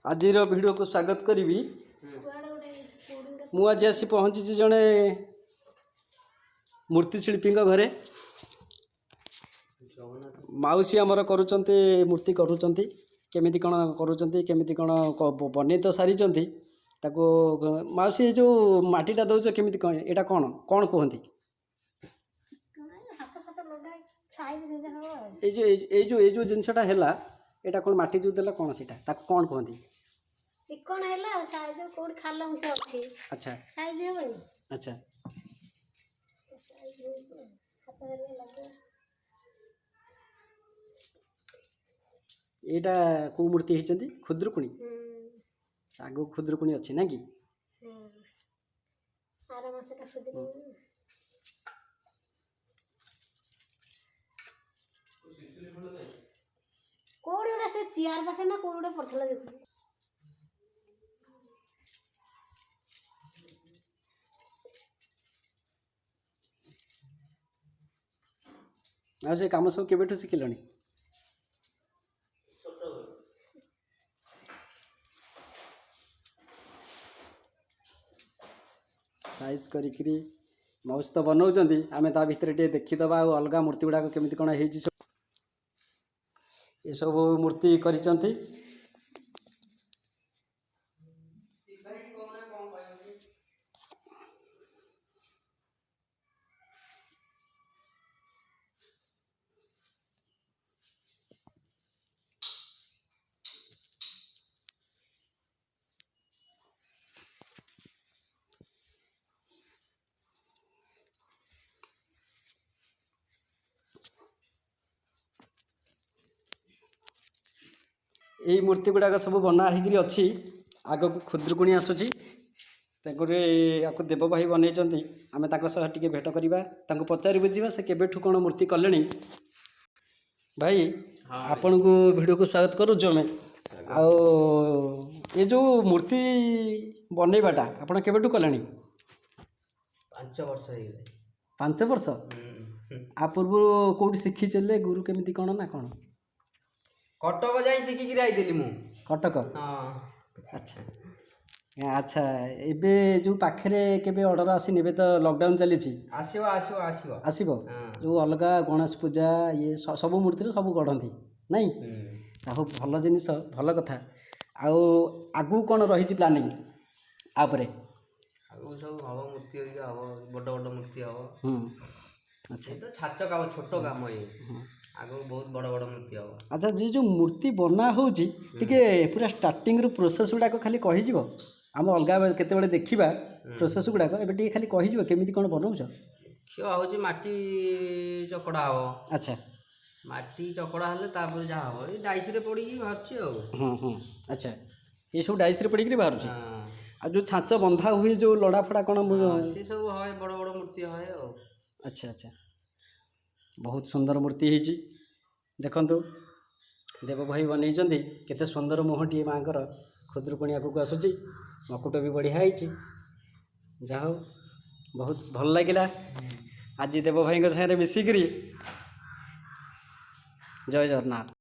ଆଜିର ଭିଡ଼ିଓକୁ ସ୍ୱାଗତ କରିବି। ମୁଁ ଆଜି ଆସି ପହଞ୍ଚିଛି ଜଣେ ମୂର୍ତ୍ତି ଶିଳ୍ପୀଙ୍କ ଘରେ। ମାଉସୀ ଆମର କରୁଛନ୍ତି, ମୂର୍ତ୍ତି କରୁଛନ୍ତି। କେମିତି କ'ଣ କରୁଛନ୍ତି, କେମିତି କ'ଣ ବନେଇ ତ ସାରିଛନ୍ତି ତାକୁ। ମାଉସୀ, ଏ ଯେଉଁ ମାଟିଟା ଦେଉଛ, କେମିତି କ'ଣ ଏଇଟା, କ'ଣ କ'ଣ କୁହନ୍ତି? ହାତ ଫାତ ଲଗା ସାଇଜ ସୁବିଧା ହବ ଆଉ। ଏଇ ଯେଉଁ ଜିନିଷଟା ହେଲା, ଏଇଟା କ'ଣ? ମାଟି ଯେଉଁ ଦେଲା, କ'ଣ ସେଇଟା, ତାକୁ କ'ଣ କୁହନ୍ତି? ଚିକଣ ହେଲା ଆଉ ସାଇଜ କୋଉଠି ଖାଲ ଉଞ୍ଚ ଅଛି। ସାଇଜ ହେବନି। ସାଇଜ ହେଉଛି ଆଉ। ହାତ ହେରିକା ଲଗେଇବ। ଏଇଟା କେଉଁ ମୂର୍ତ୍ତି ହେଇଛନ୍ତି? ଖୁଦୁରୁକୁଣୀ? ଆଗକୁ ଖୁଦୁରୁକୁଣୀ ଅଛି ନା କି? ହୁଁ, ଆର ମାସଟା ଖୁଦୁରୁକୁଣୀ। କୋଉଠି ଗୋଟେ ସେ ଚେୟାର ପାଖରେ ନା କୋଉଠି ଗୋଟେ ପଡ଼ିଥିଲା ଦେଖୁ। ଆଉ ସେ କାମ ସବୁ କେବେଠୁ ଶିଖିଲଣି? ସାଇଜ୍ କରିକିରି ମାଉସୀ ତ ବନଉଛନ୍ତି, ଆମେ ତା ଭିତରେ ଟିକେ ଦେଖିଦେବା ଆଉ ଅଲଗା ମୂର୍ତ୍ତି ଗୁଡ଼ାକ କେମିତି କ'ଣ ହେଇଛି ସବୁ। ଏସବୁ ମୂର୍ତ୍ତି କରିଛନ୍ତି। ଏଇ ମୂର୍ତ୍ତି ଗୁଡ଼ାକ ସବୁ ବନା ହେଇକିରି ଅଛି। ଆଗକୁ ଖୁଦୁରୁକୁଣୀ ଆସୁଛି, ତେଣୁକରି ୟାକୁ ଦେବ ଭାଇ ବନେଇଛନ୍ତି। ଆମେ ତାଙ୍କ ସହ ଟିକେ ଭେଟ କରିବା, ତାଙ୍କୁ ପଚାରି ବୁଝିବା ସେ କେବେଠୁ କ'ଣ ମୂର୍ତ୍ତି କଲେଣି। ଭାଇ, ଆପଣଙ୍କୁ ଭିଡ଼ିଓକୁ ସ୍ୱାଗତ କରୁଛୁ ଆମେ। ଆଉ ଏ ଯେଉଁ ମୂର୍ତ୍ତି ବନେଇବାଟା ଆପଣ କେବେଠୁ କଲେଣି? 5 ବର୍ଷ ହେଇଗଲାଣି। 5 ବର୍ଷ? ଆ ପୂର୍ବରୁ କେଉଁଠି ଶିଖିଥିଲେ, ଗୁରୁ କେମିତି କ'ଣ ନା କ'ଣ? କଟକ ଯାଇ ଶିଖିକିରି ଆଇଥିଲି ମୁଁ। କଟକ? ହଁ। ଆଚ୍ଛା, ଏବେ ଯେଉଁ ପାଖରେ କେବେ ଅର୍ଡ଼ର ଆସିନି? ଏବେ ତ ଲକଡାଉନ୍ ଚାଲିଛି। ଆସିବ, ଆସିବ, ଆସିବ। ଆସିବ? ହଁ। ଯେଉଁ ଅଲଗା ଗଣେଶ ପୂଜା ଇଏ ସବୁ ମୂର୍ତ୍ତିରେ ସବୁ ଗଢ଼ନ୍ତି ନାଇଁ? ଆଉ ଭଲ ଜିନିଷ, ଭଲ କଥା। ଆଉ ଆଗକୁ କ'ଣ ରହିଛି ପ୍ଲାନିଂ ଆ ପରେ? ଆଗକୁ ସବୁ ହବ, ମୂର୍ତ୍ତି ହେରିକା ହବ, ବଡ଼ ବଡ଼ ମୂର୍ତ୍ତି ହବ। ଆଚ୍ଛା। ଏ ତ ଛାଞ୍ଚ କାମ, ଛୋଟ କାମ ଇଏ। ଆଗକୁ ବହୁତ ବଡ଼ ବଡ଼ ମୂର୍ତ୍ତି ହବ। ଆଚ୍ଛା, ଯେ ଯେଉଁ ମୂର୍ତ୍ତି ବନା ହେଉଛି, ଟିକେ ପୁରା ଷ୍ଟାର୍ଟିଂରୁ ପ୍ରୋସେସ୍ ଗୁଡ଼ାକ ଖାଲି କହିଯିବ। ଆମେ ଅଲଗା କେତେବେଳେ ଦେଖିବା ପ୍ରୋସେସ୍ ଗୁଡ଼ାକ, ଏବେ ଟିକେ ଖାଲି କହିଯିବ କେମିତି କ'ଣ ବନଉଛ। ମୁଖ୍ୟ ହେଉଛି ମାଟି ଚକଡ଼ା ହବ। ମାଟି ଚକଡ଼ା ହେଲେ ତାପରେ ଯାହା ହବ, ଏଇ ଡାଇସିରେ ପଡ଼ିକି ବାହାରୁଛି ଆଉ। ହଁ ହଁ ଆଚ୍ଛା, ଏସବୁ ଡାଇସ୍ରେ ପଡ଼ିକିରି ବାହାରୁଛି? ହଁ। ଆଉ ଯେଉଁ ଛାଞ୍ଚ ବନ୍ଧା ହୁଏ, ଯେଉଁ ଲଡ଼ା ଫଡ଼ା କ'ଣ ମୁଁ ହଁ, ସେ ସବୁ ହଏ, ବଡ଼ ବଡ଼ ମୂର୍ତ୍ତି ହଏ ଆଉ। ଆଚ୍ଛା, ବହୁତ ସୁନ୍ଦର ମୂର୍ତ୍ତି ହେଇଛି। ଦେଖନ୍ତୁ, ଦେବ ଭାଇ ବନେଇଛନ୍ତି, କେତେ ସୁନ୍ଦର ମୁହଁଟିଏ ମାଆଙ୍କର। ଖୁଦୁରୁକୁଣୀ ଆଗକୁ ଆସୁଛି, ମକୁଟ ବି ବଢ଼ିଆ ହେଇଛି। ଯାହା ହଉ, ବହୁତ ଭଲ ଲାଗିଲା ଆଜି ଦେବ ଭାଇଙ୍କ ସାଙ୍ଗରେ ମିଶିକିରି। ଜୟ ଜଗନ୍ନାଥ।